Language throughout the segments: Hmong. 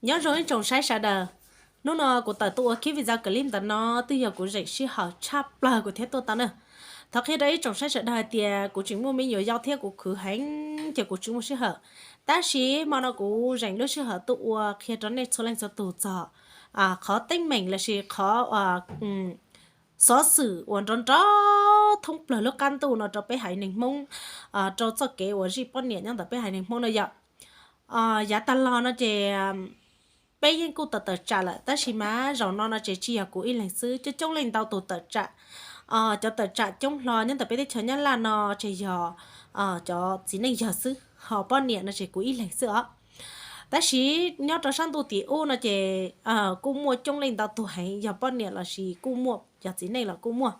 Nyob zoo ib tsoom saib sawv daws, hnub no kuv tawm tuaj ua clip video clip ntawm no twb yog kuv zeem sij hawm tshaj plaws kuv thiaj tuaj tau na. Thov qhia rau ib tsoom saib sawv daws hais tias kuv tseem muaj me nyuam yau thiab kuv khwv heev ces kuv tsis muaj sij hawm. Tab sis hmo no kuv zeem lub sij hawm tuaj ua qhia rau nej txhua leej txhua tus txog qhov teeb meem lossis qhov xov xwm uas nrov nrov thoob plaws lub qab ntuj no rau peb haiv neeg Hmoob, rau txoj kev uas zij poj niam nyob ntawm peb haiv neeg Hmoob no yom. Yav tag los no ces peb yeej kuj tawm tawm tsam lawm, tab sis mas zaum no no ces tsis yog kuv ib leeg xwb, coob coob leej ntau tus tawm tsam. Cov tawm tsam coob hlo nyob ntawm peb teb chaws Nyab Laj no ces yog cov txiv neej yawg xwb, ho poj niam no ces kuv ib leeg xwb os. Tab sis nyob rau sab ntuj tim ub no ces kuj muaj coob leej ntau tus heev yog poj niam lossis kuj muaj yog txiv neej los kuj muaj.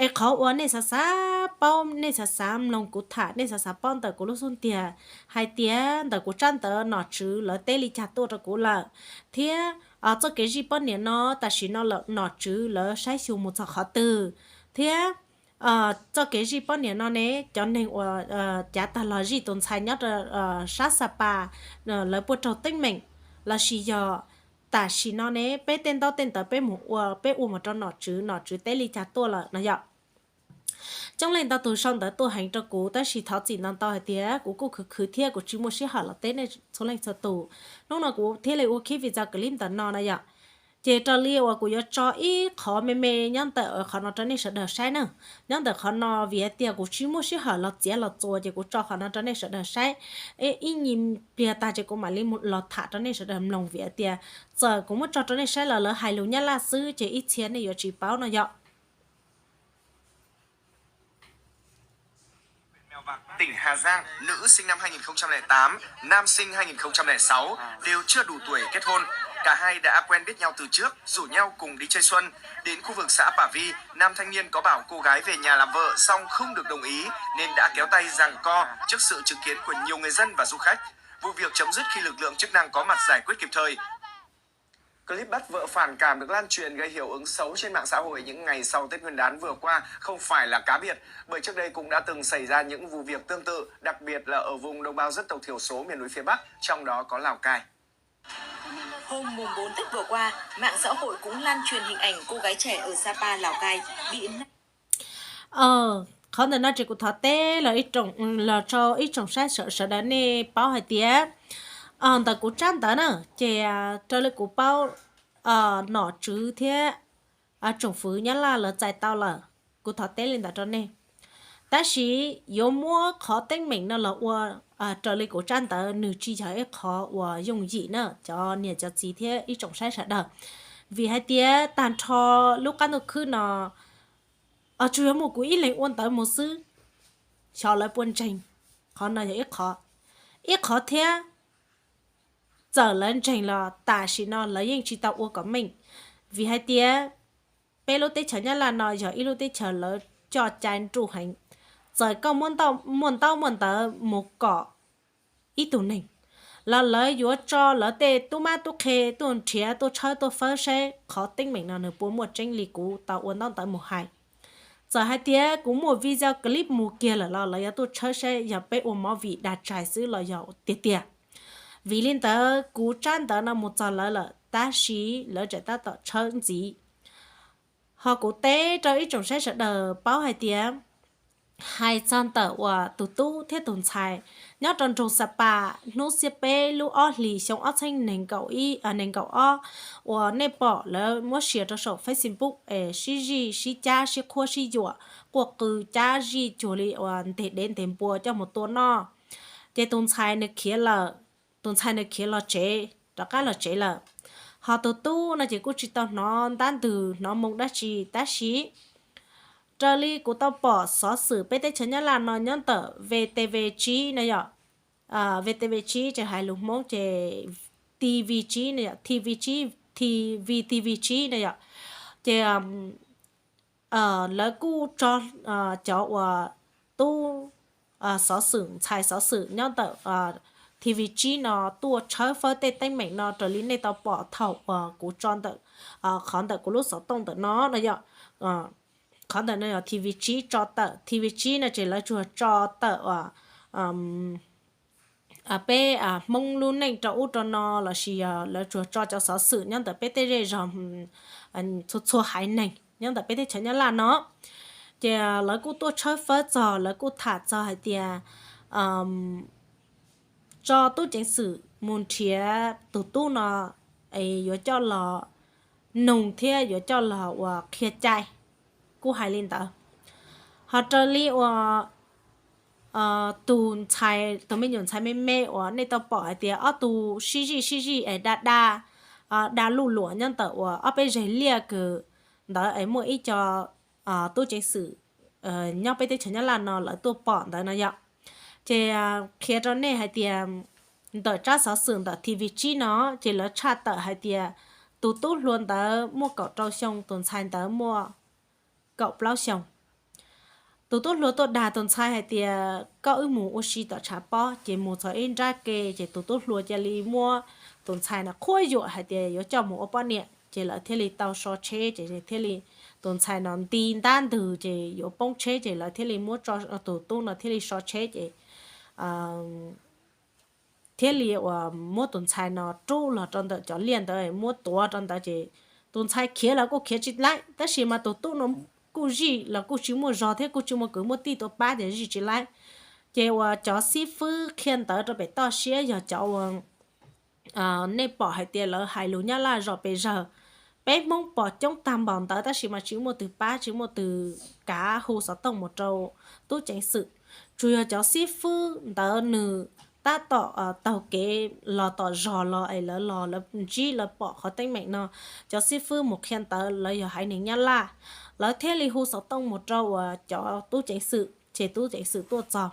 Es qhov uas nej xav xav paub, nej xav xav mloog kuv tham, nej xav xav paub ntawm kuv lub xub ntiag hais tias ntawm kuv tsab ntawv nom tswv lawv teb li cas tuaj rau kuv lawm, thiab txoj kev zij poj niam no tam sim no lawm nom tswv lawv saib xyuas mus txog qhov twg, thiab txoj kev zij poj niam no ne cov neeg uas cav tag los zij tus ntxhais nyob rau sab Xa Pas, lawv puas raug teeb meem lossis yog tam sim no ne peb tej ntaub tej ntawv peb mus ua, peb ua mus rau nom tswv, nom tswv teb li cas tuaj lawm no yom. Coob leej ntau tus sau ntawv tuaj heev rau kuv, tab sis thov txim ntau ntau hais tias kuv kuj khwv khwv thiab kuv tsis muaj sij hawm los teb nej txhua leej txhua tus. Hnub no kuv thiaj li ua clip video clip ntawm no na yom. Ces raws li uas kuv yuav tso ib qhov me me nyob ntawm qhov no rau nej sawv daws saib na. Nyob ntawm qhov no vim hais tias kuv tsis muaj sij hawm los txiav los txuas ces kuv tso qhov no rau nej sawv daws saib ib nyuag pliag tag ces kuv mam li los tham rau nej sawv daws mloog, vim hais tias txawm kuv muab tso rau nej saib los lawv hais lus Nyab Laj xwb ces ib txhia nej yuav tsis paub no yom. Tỉnh Hà Giang, nữ sinh năm hai nghìn không trăm lẻ tám, nam sinh hai nghìn không trăm lẻ sáu, đều chưa đủ tuổi kết hôn. Cả hai đã quen biết nhau từ trước, rủ nhau cùng đi chơi xuân. Đến khu vực xã Pả Vi, nam thanh niên có bảo cô gái về nhà làm vợ, song không được đồng ý nên đã kéo tay giằng co trước sự chứng kiến của nhiều người dân và du khách. Vụ việc chấm dứt khi lực lượng chức năng có mặt giải quyết kịp thời. Clip bắt vợ phản cảm được lan truyền gây hiệu ứng xấu trên mạng xã hội những ngày sau Tết Nguyên đán vừa qua không phải là cá biệt, bởi trước đây cũng đã từng xảy ra những vụ việc tương tự, đặc biệt là ở vùng đồng bào dân tộc thiểu số miền núi phía Bắc, trong đó có Lào Cai. Hôm mùng bốn Tết vừa qua, mạng xã hội cũng lan truyền hình ảnh cô gái trẻ ở Sapa, Lào Cai bị Qhov ntawm no ces kuv thov teb los ib tsoom, los rau ib tsoom saib sawv daws nej paub hais tias ntawm kuv tsab ntawv na, ces raws li kuv paub nom tswv thiab tsoom fwv Nyab Laj lawv txais tau lawm, kuv thov teb li ntawd rau nej. Tab sis yuav muab qhov teeb meem no los ua raws li kuv tsab ntawv nws tsis yog ib qhov uas yooj yim na cov niam cov txiv thiab ib tsoom saib sawv daws. Vim hais tias tag nrho lub qab ntuj khwb no tsuas yuav muaj kuv ib leeg ua ntawv mus xwb, xyov lawv puas ntseeg. Qhov no yog ib qhov. Ib qhov thiab, txawm lawv ntseeg los tam sim no lawv yeej tsis tau ua kom meej, vim hais tias peb lub teb chaws Nyab Laj no yog ib lub teb chaws lawv coj cai nruj heev. Txawm koj muaj ntaub muaj ntawv mus kom ib tug neeg los lawv yuav tso lawv tej tub mab tub qhe tuaj nrhiav tuaj tshawb tuaj fawb saib qhov teeb meem no nws puas muaj tseeb li kuv tau ua ntaub ntawv mus hais. Txawm hais tias kuv muaj video clip mus kiag lawm los lawv yuav tuaj tshawb saib yog peb ua movie dag tshais xwb los yog tiag tiag. Vim li ntawd kuv tsab ntawv no mus txog lawv lawm tab sis lawv tseem tab tom tshawb ntxiv. Ho kuv teb rau ib tsoom saib sawv daws paub hais tias hais txog ntawm uas tus tub thiab tus ntxhais nyob rau nroog Xa Pas hnub xiab peb lub ob hlis xyoo ob txhiab nees nkaum ob uas nej pom lawv muab share rau saum Facebook es sib zij sib cab sib qhuab sib yuam, quaj qw cab zij cuag li uas nteg dev nteg npua coj mus tua noj. Ces tus ntxhais nws khiav lawm, tus ntxhais nws khiav los tsev, rov qab los tsev lawm. Ho tus tub no ces kuj tsis tau hnov ntab ntws hnov moo dab tsi tab sis raws li kuv tau pom xov xwm peb teb chaws Nyab Laj no nyob ntawm VTV tsib no yom, VTV tsib ces hais lus Hmoob ces TV tsib no yom, TV tsib, TV, TV tsib no yom. Ces lawv kuj tso cov uas tub xov xwm, ntxhais xov xwm nyob ntawm TV tsib no tuaj tshawb fawb tej teeb meem no raws li nej tau pom thaum uas kuv tso ntawm qhov ntawm kuv lub xov tooj ntawm no no yom. Qhov ntawm no yog TV tsib tso tawm, TV tsib no ces lawv tsuas tso tawm uas peb Hmoob lub neej rau ub rau no lossis yog lawv tsuas tso cov xov xwm nyob ntawm peb tej zej zog txhua txhua haiv neeg nyob ntawm peb teb chaws Nyab Laj no. Ces lawv kuj tuaj tshawb fawb txog, lawv kuj tham txog hais tias tso tub ceev xwm mus nrhiav tus tub no es yuav coj los nug thiab yuav coj los ua qhia cai, kuj hais li ntawd. Ho raws li uas tus ntxhais, tus me nyuam ntxhais me me uas nej tau pom hais tias ob tug sib zij sib zij es da da, da luj luam nyob ntawm uas ob peb zeg liaj kws ntawd es muaj ib co tub ceev xwm nyob peb teb chaws Nyab Laj no lawv tuaj pom ntawd no yom. Ces qhia rau nej hais tias ntawm tsab xov xwm ntawm T V tsib no ces lawv tshaj tawm hais tias tus tub hluas ntawd muaj kaum rau xyoo, tus ntxhais ntawd muaj kaum plaub xyoo. Tus tub hluas tuaj dag tus ntxhais hais tias koj wb mus ua si tom tshav pob, ces mus txog ib nrab ke ces tus tub hluas cia li muab tus ntxhais no qhuab yuam hais tias yuav coj mus ua poj niam, ces lawv thiaj li tau so tsheb ces thiaj li tus ntxhais no nti ntab ntws ces yuav poob tsheb ces lawv thiaj li muab tus tub no thiaj li so tsheb ces thiaj li uas muab tus ntxhais no rub los rau ntawm cov liaj ntawd muab tuav rau ntawd ces tus ntxhais khiav los kuj khiav tsis laib, tab sis mas tus tub no kuj zij los kuj tsis muaj zog thiab kuj tsis muaj kwv muaj tij tuaj pab ces zij tsis laib. Ces uas cov xib fwb qhia ntawv rau pem toj siab yog cov uas nej pom hais tias lawv hais lus Nyab Laj zom pes zawg. Peb Hmoob pom coob tag npaum ntawd tab sis mas tsis muaj twg pab, tsis muaj twg kav hu xov tooj mus rau tub ceev xwm. Tsuas yog cov xib fwb ntawd nws tab tom taug kev los tom zos los es lawv los lawv ntsib lawv pom qhov teeb meem no, cov xib fwb mus qhia ntawv lawv yog haiv neeg Nyab Laj, lawv thiaj li hu xov tooj mus rau uas cov tub ceev xwm ces tub ceev xwm tuaj txog.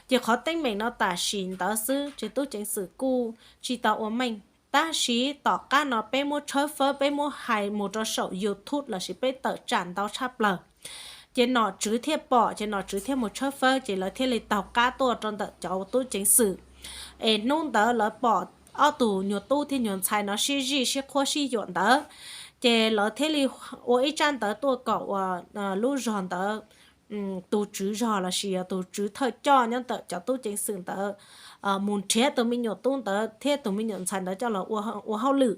Ces qhov teeb meem no tam sim ntawd xwb ces tub ceev xwm kuj tsis tau ua meej, tab sis tom qab no peb muab tshawb fawb, peb muab hais mus rau saum YouTube lossis peb tawm tsam ntau tshaj plaws. Ces nom tswv thiaj pom, ces nom tswv thiaj mus tshawb fawb, ces lawv thiaj li taug qab tuaj rau ntawm cov tub ceev xwm. Es hnub ntawd lawv pom ob tug nyuag tub thiab nyuag ntxhais no sib zij sib qhuab sib yuam ntawd, ces lawv thiaj li ua ib tsab ntawv tuaj kom uas lub zog ntawd tus tswv zog lossis yog tus tswv thawj coj nyob ntawm cov tub ceev xwm ntawd mus nrhiav tus me nyuam tub ntawd thiab tus me nyuam ntxhais ntawd coj los ua hauj lwm.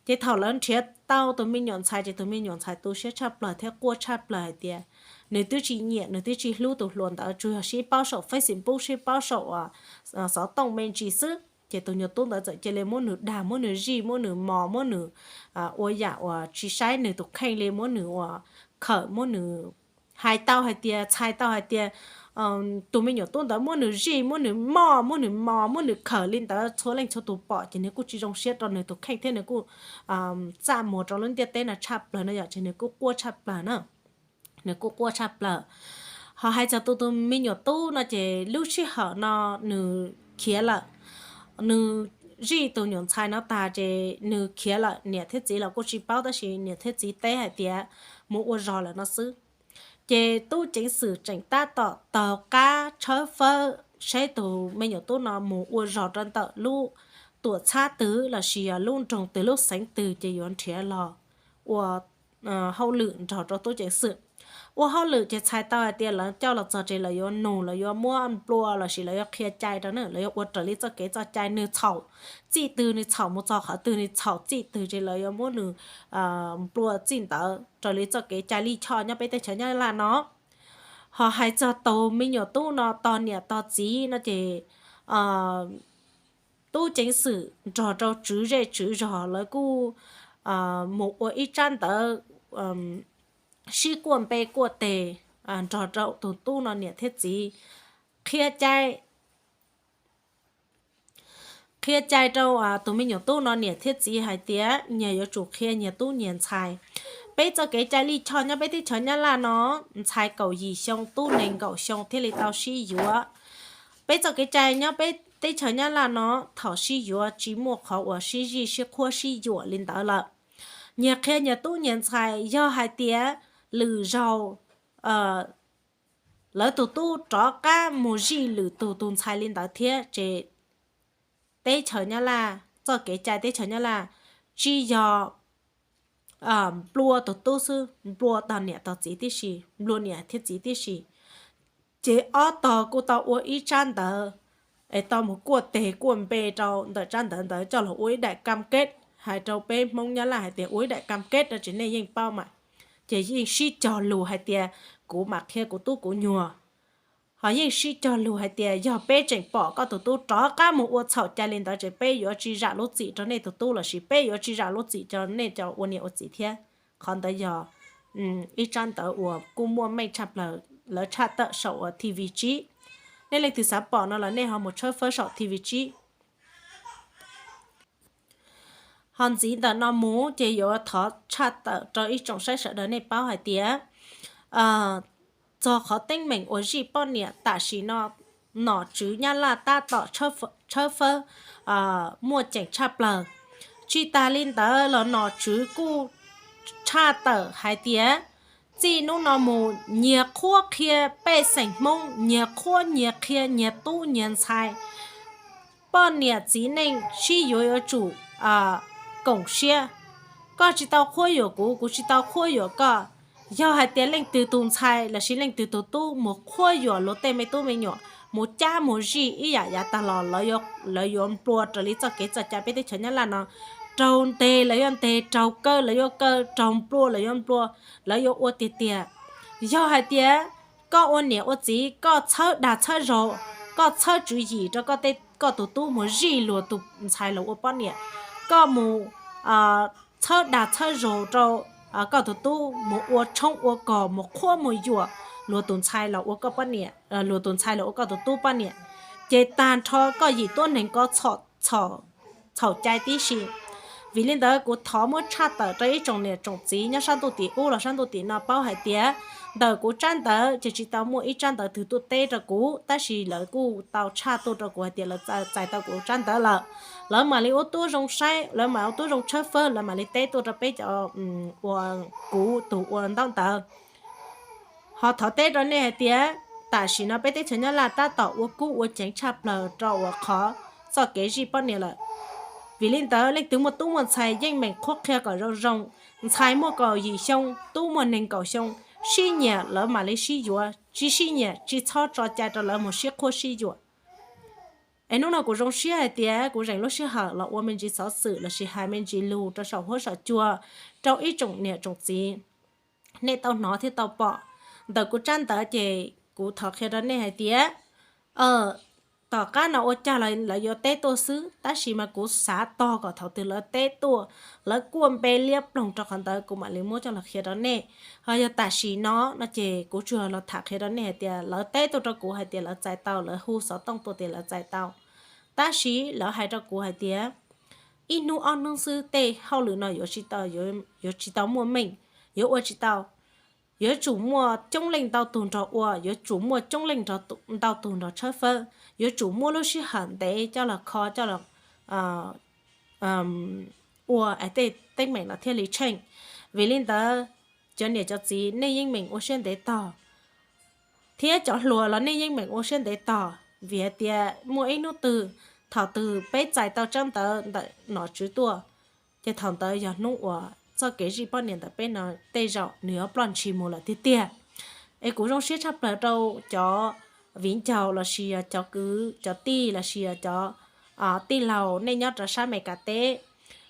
Ces thaum lawv nrhiav tau tus me nyuam ntxhais ces tus me nyuam ntxhais tu siab tshaj plaws thiab quaj tshaj plaws hais tias nws twb tsis nyiam, nws twb tsis hlub tus hluas ntawd, tsuas yog sib paub saum Facebook, sib paub saum xov tooj me ntsis xwb. Ces tus nyuag tub ntawd txawm cia li muab nws dag, muab nws zij, muab nws mos, muab nws ua yam uas tsis saib nws tus kheej li, muab nws ua khawm, muab nws hais tau hais tias, txhais tau hais tias tus me nyuam tub ntawd muab nws zij, muab nws moj, muab nws mos, muab nws khawm li ntawd txhua leej txhua tus pom ces nws kuj tsis zoo siab rau nws tus kheej thiab nws kuj txaj muag rau lub ntiaj teb no tshaj plaws no yom, ces nws kuj quaj tshaj plaws na. Nws kuj quaj tshaj plaws. Ho hais txog tus tus me nyuam tub no ces lub sij hawm no nws khiav lawm. Nws zij tus nyuam ntxhais no tag ces nws khiav lawm, niam thiab txiv los kuj tsis paub tab sis niam thiab txiv teb hais tias mus ua zog lawm no xwb. Ces tub ceev xwm tseem tab tom taug qab tshawb fawb saib tus me nyuam tub no mus ua zog rau ntawm lub tuam txhab twg lossis yog lub nroog twg lub xeev twg ces yuav nrhiav los ua hauj lwm nrog rau tub ceev xwm. Ua hauj lwm ces txhais tau hais tias lawv coj los txog ces lawv yuav nug, lawv yuav muab nplua lossis lawv yuav qhia cai rau nws, lawv yuav ua raws li txoj kev txoj cai, nws txhaum txij twg, nws txhaum mus txog qhov twg, nws txhaum txij twg ces lawv yuav muab nws nplua txij ntawd raws li txoj kev cai lij choj nyob peb teb chaws Nyab Laj no. Ho hais txog tus me nyuam tub no tog niam tog txiv no ces tub ceev xwm nrog rau tswv zej tswv zog lawv kuj mus ua ib tsab ntawv sib kuaj npe kuaj teg nrog rau tus tub no niam thiab txiv qhia cai, qhia cai rau tus me nyuam tub no niam thiab txiv hais tias nyias yuav tsum qhia nyias tub nyias ntxhais. Peb txoj kev cai lij choj nyob peb teb chaws Nyab Laj no, ntxhais kaum yim xyoo tub nees nkaum xyoo thiaj li tau sib yuav. Peb txoj kev cai nyob peb teb chaws Nyab Laj no, thaum sib yuav tsis muaj qhov uas sib zij sib qhuab sib yuam li ntawd lawm. Nyias qhia nyias tub nyias ntxhais, yog hais tias lwm zaus lawv tus tub rov qab mus zij lwm tus tus ntxhais li ntawd thiab ces teb chaws Nyab Laj, txoj kev cai teb chaws Nyab Laj tsis yog nplua tus tub xwb, nplua tog niam tog txiv tib si, nplua niam thiab txiv tib si. Ces ob tog kuj tau ua ib tsab ntawv es tau mus kuaj teg kuaj npe rau ntawm tsab ntawv ntawd coj los ua ib daim kam keb, hais rau peb Hmoob Nyab Laj hais tias ua ib daim kam keb rau tsev neeg yeej paub mas. Ces yeej sib cog lus hais tias kuv mam qhia kuv tub kuv nyuag. Ho yeej sib cog lus hais tias yog peb tseem pom koj tus tub rov qab mus ua txhaum cai li ntawd ces peb yuav tsis zam lub txim rau nej tus tub lossis peb yuav tsis zam lub txim rau nej cov ua niam ua txiv thiab. Qhov ntawd yog ib tsab ntawv uas kuj muaj meej tshaj plaws lawv tshaj tawm saum uas T V tsib. Nej leej twg xav pom no los nej ho mus tshawb fawb saum T V tsib. Ho ntxiv ntawm no mus ces yuav thov tshaj tawm rau ib tsoom saib sawv daws nej paub hais tias txog qhov teeb meem uas zij poj niam tam sim no nom tswv Nyab Laj tab tom tshawb fawb muaj ceem tshaj plaws. Tsis tas li ntawd los nom tswv kuj tshaj tawm hais tias txij hnub no mus nyias qhuab qhia pej xeem Hmoob, nyias qhuab nyias qhia nyias tub nyias ntxhais, poj niam txiv neej sib yuav yuav tsum koom siab. Koj tsis tau qhuab yuam kuv, kuv tsis tau qhuab yuam koj. Yog hais tias leej twg tus ntxhais lossis leej twg tus tub mus qhuab yuam luag tej me tub me nyuam, mus cab mus zij ib yam yav tag los lawv yuav nplua raws li txoj kev txoj cai peb teb chaws Nyab Laj no. Raug nteg lawv yuav nteg, raug kaw lawv yuav kaw, raug nplua lawv yuav nplua, lawv yuav ua tiag tiag. Yog hais tias koj ua niam ua txiv koj txhawb dag txhawb zaug, koj txhawb tswv yim rau koj tej, koj tus tub mus zij luag tus ntxhais los ua poj niam, koj mus txhawb dag txhawb zaug rau koj tus tub mus ua tshoob ua kos, mus qhuab mus yuam luag tus ntxhais los ua koj poj niam, luag tus ntxhais los ua koj tus tub poj niam, ces tag nrho koj yim tuab neeg ko txhaum cai tib si. Vim li ntawd kuv thov muab tshaj tawm rau ib tsoom niam tsoom txiv nyob sab ntuj tim ub los sab ntuj tim no paub hais tias ntawm kuv tsab ntawv ces tsis tau muaj ib tsab ntawv twg tuaj teb rau kuv, tab sis lawv kuj tau tshaj tuaj rau kuv hais tias lawv txais tau kuv tsab ntawv lawm, lawv mam li ua tib zoo saib, lawv mam ua tib zoo tshawb fawb, lawv mam li teb tuaj rau peb cov uas kuv tus ua ntaub ntawv. Ho thov teb rau nej hais tias tam sim no peb teb chaws Nyab Laj tab tom ua kub ua ceev tshaj plaws rau uas qhov txoj kev zij poj niam lawm. Vim li ntawd leej twg muaj tub muaj ntxhais yeej meem qhuab qhia kom zoo zoo, ntxhais muaj kaum yim xyoo, tub muaj nees nkaum xyoo, sib nyiam lawv mam li sib yuav, tsis sib nyiam tsis txhob tso cai rau lawv mus sib qhuab sib yuam. Es hnub no kuv zoo siab hais tias kuv zeem lub sij hawm los ua me ntsis xov xwm lossis hais me ntsis lus rau saum huab saum cua rau ib tsoom niam tsoom txiv nej tau hnov thiab tau pom. Ntawm kuv tsab ntawv ces kuv thov qhia rau nej hais tias tom qab no ua cas los lawv yuav teb tuaj xwb, tab sis mas kuv xav tog kom thaum twg lawv teb tuaj, lawv kuaj npe liab ploog rau qhov ntawd kuv mam li muab coj los qhia rau nej. Ho yog tam sim no no ces kuv tsuas los tham qhia rau nej hais tias lawv teb tuaj rau kuv hais tias lawv txais tau, lawv hu xov tooj tuaj tias lawv txais tau. Tab sis lawv hais rau kuv hais tias ib hnub ob hnub xwb tej hauj lwm no yuav tsis tau, yuav tsis tau muaj meej, yuav ua tsis tau. Yuav tsum muaj coob leej ntau tug nrog ua, yuav tsum muaj coob leej ntau tug nrog tshawb fawb, yuav tsum muaj lub sij hawm ntev coj los kho coj los ua es tej teeb meem no thiaj li tsheej. Vim li ntawd cov niam cov txiv nej yeej meem ua siab ntev tog, thiab cov hluas los nej yeej meem ua siab ntev tog, vim hais tias muaj ib hnub twg thaum twg peb txais tau tsab ntawv ntawm nom tswv tuaj, ces thaum ntawd yog hnub uas txoj kev zij poj niam ntawm peb no tej zaum nws yuav ploj ntshis mus lawm tiag tiag. Es kuv zoo siab tshaj plaws rau cov viv ncaus lossis yog cov kwv cov tij lossis yog cov tij laug nej nyob rau sab Amelikas teb,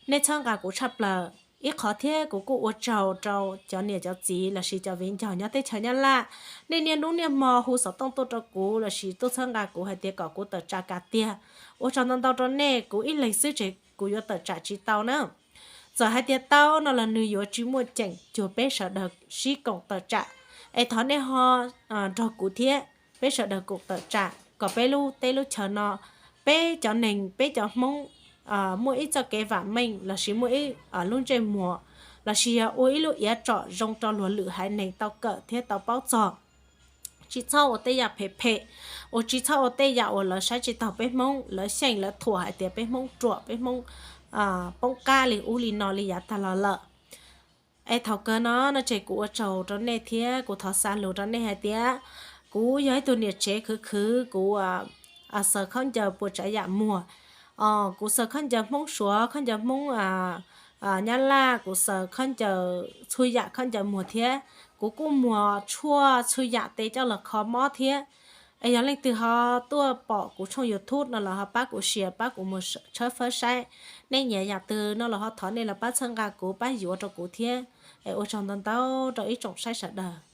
nej txhawb nqa kuv tshaj plaws. Ib qhov thiab kuv kuj ua tsaug rau cov niam cov txiv lossis cov viv ncaus nyob teb chaws Nyab Laj, nej niaj hnub niaj hmo hu xov tooj tuaj rau kuv lossis tuaj txhawb nqa kuv hais tias kom kuv tawm tsam kam tiag. Ua tsaug ntau ntau rau nej, kuv ib leeg xwb ces kuv yuav tawm tsam tsis tau na. Txawm hais tias tau no los nws yuav tsis muaj ceem cuag peb sawv daws sib koom tawm tsam. Es thov nej ho nrog kuv thiab peb sawv daws koom tawm tsam kom peb lub teb lub chaw no, peb cov neeg peb cov Hmoob muaj ib txoj kev vam meej lossis muaj ib lub ntsej muag lossis yog ua ib lub iav tsom zoo rau luag lwm haiv neeg tau kawm thiab tau paub txog. Tsis txhob ua tej yam phem phem, uas tsis txhob ua tej yam uas lawv saib tsis taus peb Hmoob, lawv xyeej lawv thuam hais tias peb Hmoob ruam peb Hmoob poob qab li ub li no li yav tag los lawm. Es thaum kawg no no ces kuv ua tsaug rau nej thiab kuv thov xa lus rau nej hais tias kuv yog ib tug niam tsev khwv khwv, kuv xaws khaub ncaws puas tsav yam muag. Kuv xaws khaub ncaws Hmoob Suav, khaub ncaws Hmoob Nyab Laj, kuv xaws khaub ncaws txhua yam khaub ncaws muag thiab. Kuv kuj muag tshuaj txhua yam tes coj los kho mob thiab. Es yog leej twg ho tuaj pom kuv tshooj YouTube no los ho pab kuv share, pab kuv mus tshawb fawb saib. Nej nyiam yam twg no los ho thov nej los pab txhawb nqa kuv, pab yuav rau kuv thiab. Es ua tsaug ntau ntau rau ib tsoom saib sawv daws.